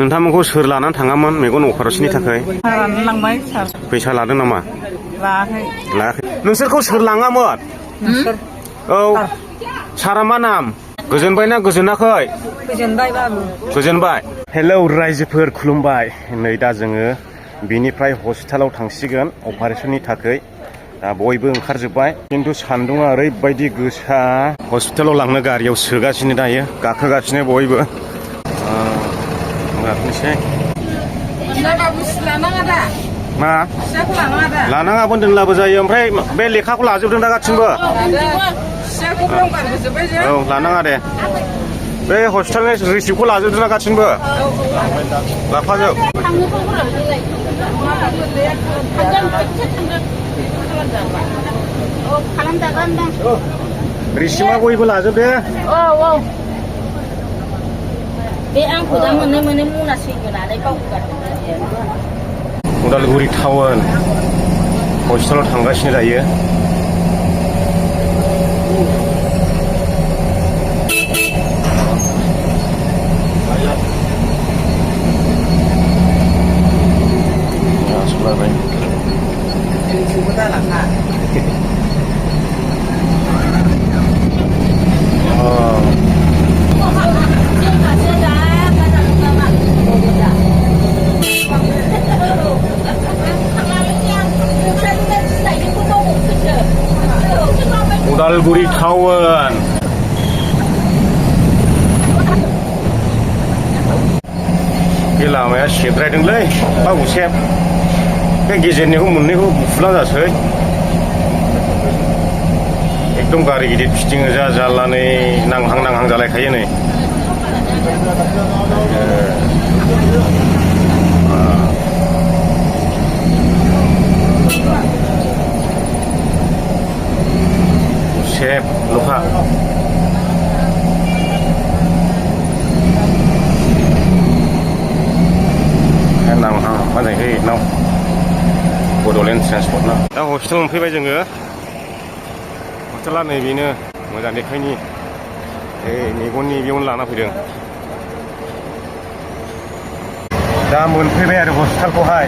नोंथांमोनखौ सोर लानानै थाङामोन मेगन अपारेशननि थाखाय? सारानो लांबाय सार। फैसा लादों नामा? लायाखै। लायाखै। नोंसोरखौ सोर लाङामोन? नोंसोर? औ। सारा मा नाम? गोजोनबायना गोजोनाखै? गोजोनबाय बाबु। गोजोनबाय। हेलौ रायजोफोर खुलुमबाय। नै दा जोङो बिनिफ्राय हस्पिटालाव थांसिगोन अपारेशननि थाखाय। दा बयबो ओंखारजोब्बाय खिन्थु सान्दुङा ओरैबायदि गोसा हस्पिटालाव लांनो गारियाव सोगासिनो दायो गाखोगासिनो बयबो गाखोनोसै मा लानाङाबो दोनलाबो जायो ओमफ्राय बे लेखाखौ लाजोबदों दा गासिबो औ लानाङा दे बे हस्पिटालनि रिसिप्टखौ लाजोबदों दा गासिबो लाफाजोब रिसिप्टआ बयबो लाजोबदो औ बे आंखौ दा मोननै मनासैगोनानै बावगारदों उदालगुरि टाउन हस्पिटालाव थांगासिनो दायो उदालगुरि टाउन बे लामाया सेबद्रायदोंलै बा गुसेब बे गेजेरनिखौ मोननैखौ बुफुलांजासै एकदम गारि गिदिर फिथिङो जा जारलानै नांहां जालायखायो नै गुसेब लखा नांहां मा जाहैखो नाव बड'लेण्ड ट्रेन्सपर्टना दा हस्पिटाल मोनफैबाय जोङो हस्पिटाला नैबेनो मोजां देखायनि मेगननि बेयावनो लाना फैदों दा मोनफैबाय आरो हस्पिटालखौहाय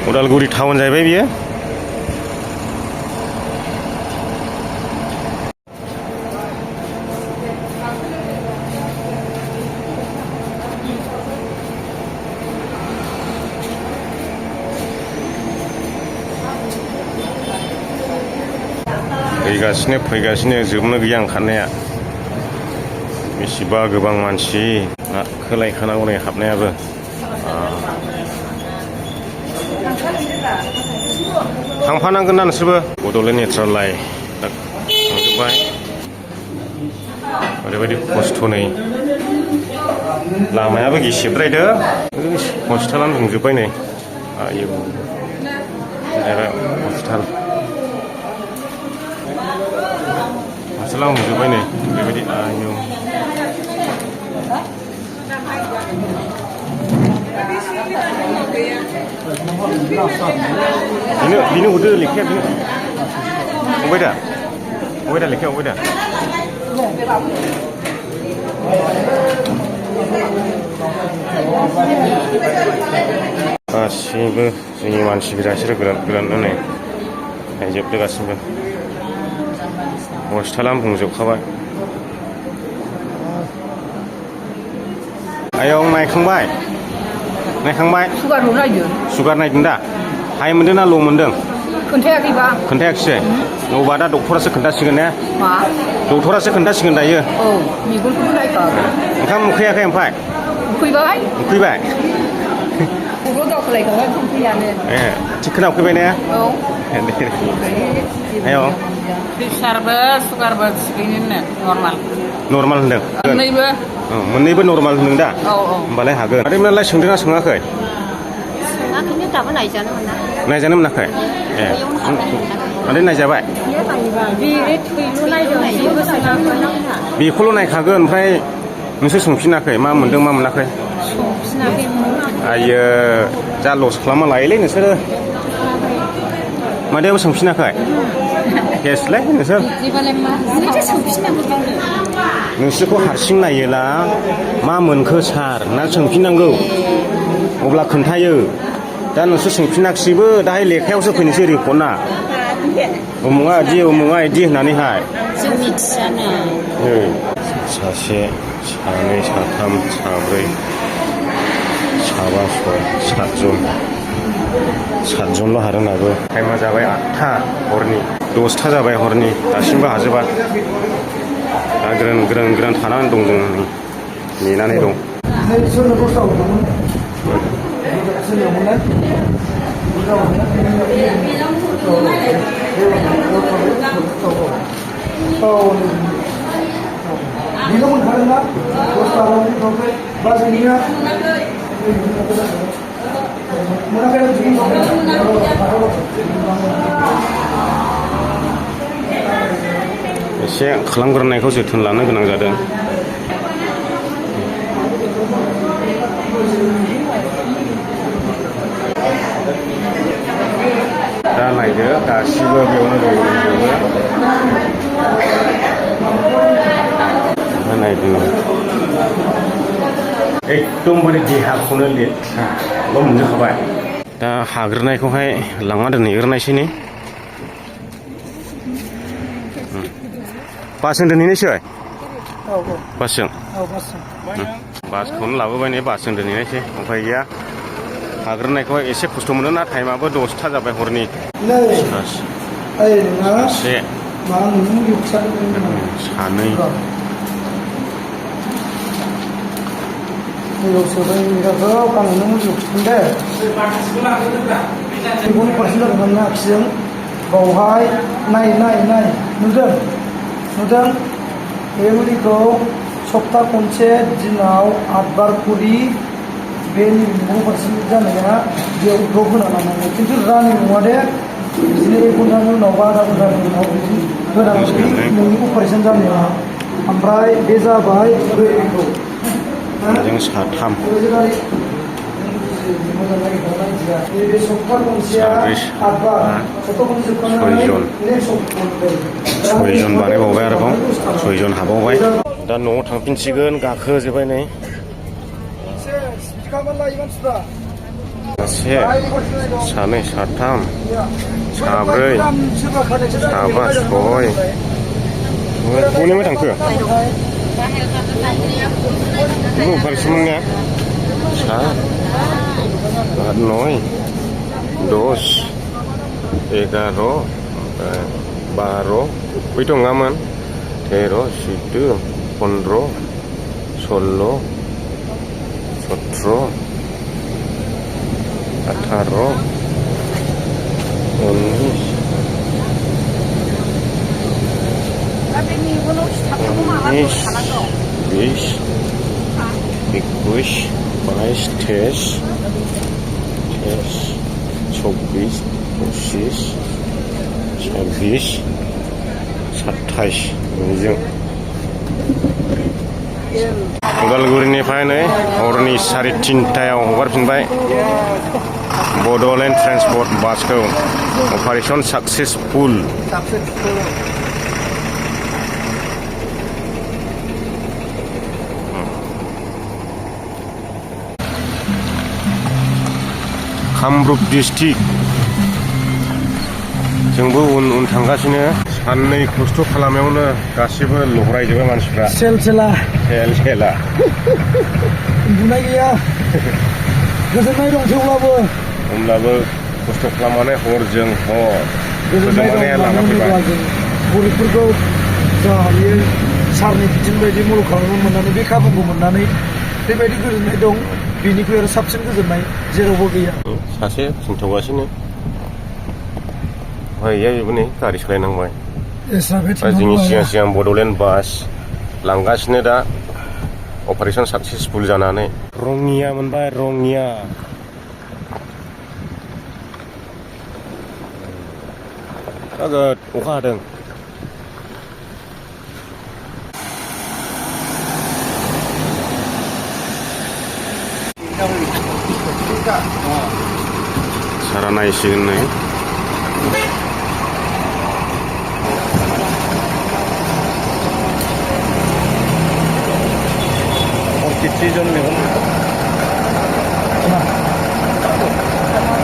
उदालगुरि टाउन जाहैबाय बियो फैगासिनो जोबनो गैया ओंखारनाया बेसेबा गोबां मानसि खोलायखानांगौ नै हाबनायाबो थांफानांगोन ना नोंसोरबो बड'लेण्ड नेट्रालाय थांजोब्बाय ओरैबायदि खस्थ' नै लामायाबो गिसिबद्रायदो हस्पिटालानो बुंजोब्बाय नै आयौ हस्पिटालाव बुंजोब्बाय नै बेबायदि आयौ बेनो हरदो लेखाया बेनो अबाय दा लेखाया अबाय दा गासिबो जोंनि मानसि बिरासो गोरान नै नायजोबदो गासिबो हस्पिटालानो बुंजोबखाबाय आयं नायखांबाय सुगार नायदों दा हाइ मोनदों ना ल' मोनदों खोन्थायाखैसै अबा दा डक्टरासो खोन्थासिगोन ने डक्टरासो खोन्थासिगोन दायो ओंखाम उखैयाखै ओमफ्राय उखैबाय थिगखोना उखैबाय ने आयं प्रेसारबो सुगारबो थिगैनो नर्माल होनदों मोननैबो नर्माल होनदों दा होमबालाय हागोन आदैमोनालाय सोंदोंना सोङाखै सोङाखैनो दाबो नायजानो मोनाखै आदै नायजाबाय बेखौल' नायखागोन ओमफ्राय नोंसोर सोंफिनाखै मा मोनदों मा मोनाखै आयो जा लस खालामना लायोलै नोंसोरो मादैयाबो सोंफिनाखै केसलै नोंसोर नोंसोरखौ हारसिं नायोला मा मोनखो सार ना सोंफिननांगौ अब्ला खोन्थायो दा नोंसोर सोंफिनाखिसैबो दाहाय लेखायावसो फैनोसै रिपर्टआ उमुगा इदि होननानैहाय सासे सानै साथाम साब्रै साबा सय सातजनल' हादों दाबो टाइमा जाबाय 8था हरनि 10था जाबाय हरनि दासिमबो हाजोबा दा ग्रोन थानानै दं जों नेनानै दं 네가 문 가는가? 도스타라고 바지니야. 문화가는 지금 एसे खालामग्रोनायखौ जोथोन लानो गोनां जादों दा नायदो गासिबो बेयावनो दंजोबो नायदो एकदमबारे देहाखौनो लेथ्राल' मोनजोबखाबाय दा हाग्रोनायखौहाय लांना दोनहैग्रोनायसै ने बासजों दोनहैनायसै बासजों बासखौनो लाबोबाय ने बासजों दोनहैनायसै उफाय गैया हाग्रोनायखौहाय एसे खस्थ' मोनो ना टाइमाबो 10था जाबाय हरनि सासे सानै बावहाय नाय नुदों बे मुलिखौ सप्ता खनसे दिनाव 8 बार खरि बे नैबे जानाया बेयाव द्रप होना लानांगौ खिन्थु रानिं नङा दे बिदिनो 1 घन्टानि उनाव बा आधा घन्टानि उनाव बिदि होनांगौ नोंनि अपारेसन जानाया ओमफ्राय बे जाबाय जों साथाम सयजन बानायबावबाय आरोबाव 6 जन हाबावबाय दा न'आव थांफिनसिगोन गाखोजोब्बाय नै सासे सानै साथाम साब्रै साबा सय बबेनिफ्राय थांखो अपारेसननिया 7 8 9 10 11 12 बैथ' नङामोन 13 14 15 16 17 18 19 20 21 22 24 25 26 27 नैजों उदालगुरिनिफ्राय नै हरनि 3:30 हगारफिनबाय बड'लेण्ड ट्रेन्सपर्ट बासखौ अपारेसन साक्सेसफुल कामरुप डिस्ट्रिक्ट जोंबो उन थांगासिनो साननै खस्थ' खालामनायावनो गासिबो लहरायजोबबाय मानसिफ्रा सेल सेला उन्दुनाय गैया गोजोननाय दं होमब्लाबो खस्थ' खालामनानै हरजों हर गोजोननाय लाना फैबाय गरिबफोरखौ जा हायो सारनि बिथोन बायदि मदद खालामनो मोननानै बे खाबुखौ मोननानै बेबायदि गोजोननाय दं बेनिख्रुइ आरो साबसिन गोजोननाय जेरावबो गैया सासे खिन्थागासिनो गैया बेबो नै गारि सालायनांबाय जोंनि सिगां बड'लेण्ड बास लांगासिनो दा अपारेसन साक्सेसफुल जानानै रङिया मोनबाय रङिया नोगोद अखा हादों नायसिगोन नै अर्किड मेगन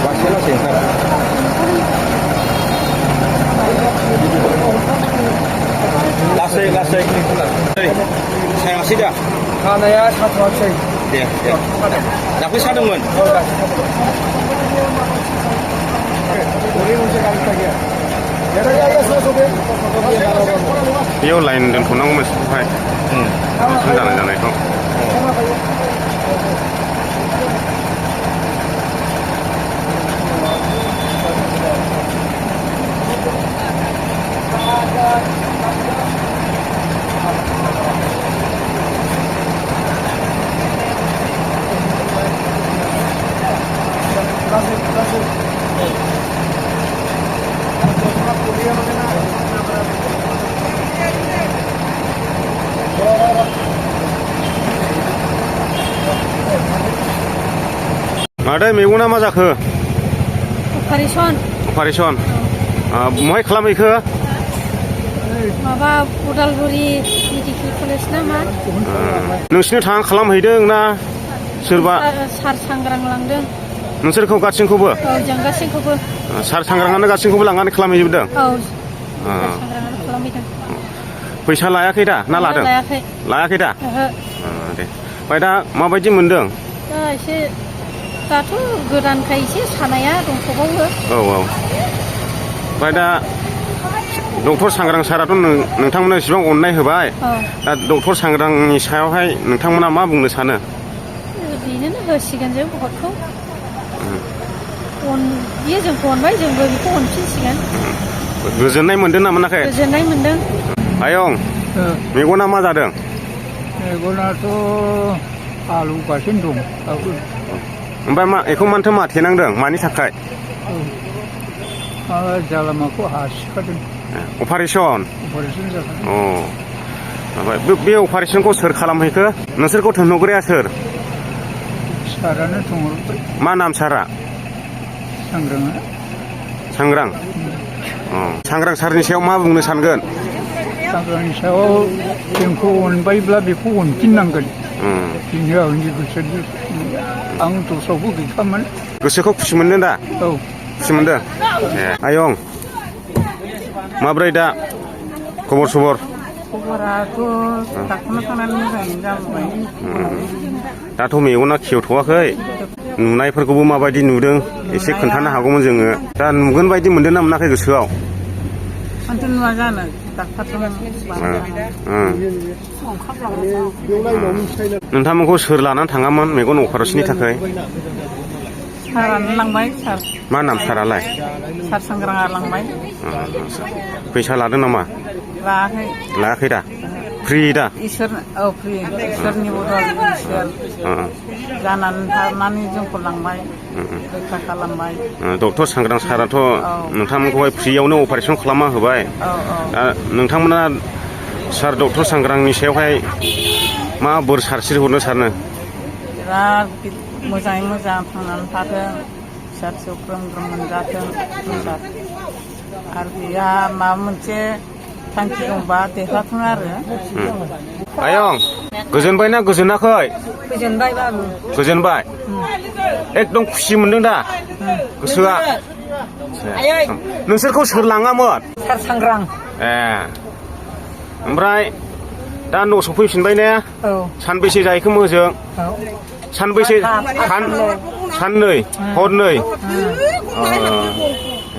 लासै लासै ओंखार लासै लासै सायासै दा खानाया साथ'वाखै दे दाख्लै सादोंमोन बेयाव लाइन दोनथ'नांगौ मोनसेखौहाय बांसिन जानायखौ मादै मेगना मा जाखो अपारेसन बहाय खालामहैखो माबा उदालगुरि मेडिकेल कलेज ना मा नोंसिनो थांना खालामहैदों ना सोरबा सार सांग्रां लांदों नोंसोरखौ गासिनखौबो जों गासैखौबो सार सांग्राङानो गासिनखौबो लांनानै खालामहैजोबदों सांग्राङानो खालामहैदों फैसा लायाखै दा ना लादों लायाखै दा दे ओमफ्राय दा माबायदि मोनदों दा एसे दाथ' गोदानखाय एसे सानाया दंथ'बावो औ ओमफ्राय दा डक्टर सांग्रां साराथ' नोंथांमोननो एसेबां अननाय होबाय दा डक्टर सांग्रांनि सायावहाय नोंथांमोना मा बुंनो सानो बिदिनो होसिगोन जों भटखौ बियो जोंखौ अनबाय जोंबो बेखौ अनफिनसिगोन गोजोननाय मोनदों ना मोनाखै गोजोननाय मोनदों आयं मेगना मा जादों मेगनाथ' आलौगासिनो दं दाबो ओमफ्राय बेखौ मानोथो माथेनांदों मानि थाखाय माबा जालामाखौ हासिखादों अपारेसन जादों ओमफ्राय बे अपारेसनखौ सोर खालामहैखो नोंसोरखौ थोनहरग्राया सोर सारानो थोनहरबाय मा नाम सारा सांग्रां सांग्रां सारनि सायाव मा बुंनो सानगोन सांग्रांनि सायाव जोंखौ अनबायब्ला बेखौ अनफिननांगोन बेनो आंनि गोसो आं दस्रावबो गैखामोन गोसोखौ खुसि मोनदों दा औ खुसि मोनदों आयं माब्रै दा खबर सबर खबराथ' डाक्टारनाव थांनानै मोजाङैनो जाबोबाय दाथ' मेगना खेवथ'वाखै नुनायफोरखौबो माबायदि नुदों एसे खोन्थानो हागौमोन जोङो दा नुगोन बायदि मोनदों ना मोनाखै गोसोआव मानोथो नुवा जानो डाक्टारजों नोंथांमोनखौ सोर लानानै थाङामोन मेगन अपारेसननि थाखाय सारानो लांबाय सार मा नाम सारालाय सार सांग्राङा लांबाय फैसा लादों नामा लायाखै दा फ्रि दा फ्रि इसोरनि बदल इसोर जानानै थानानै जोंखौ लांबाय रैखा खालामबाय डक्टर सांग्रां साराथ' नोंथांमोनखौहाय फ्रियावनो अपारेसन खालामना होबाय दा नोंथांमोना सार डक्टर सांग्रांनि सायावहाय मा बोर सारस्रि हरनो सानो बिराद मोजाङै मोजां थांनानै थाथों फिसा फिसौ ग्रोम ग्रोम मोनजाथों आरो बेहा माबा मोनसे थांखि दंबा देरहाथों आरो आयं गोजोनबायना गोजोनाखै गोजोनबाय बाबु गोजोनबाय एकदम खुसि मोनदों दा गोसोआ नोंसोरखौ सोर लाङामोन सार सांग्रां ओमफ्राय दा न' सफैफिनबाय ने सानबेसे जाहैखो मोजों सानबेसे साननै हरनै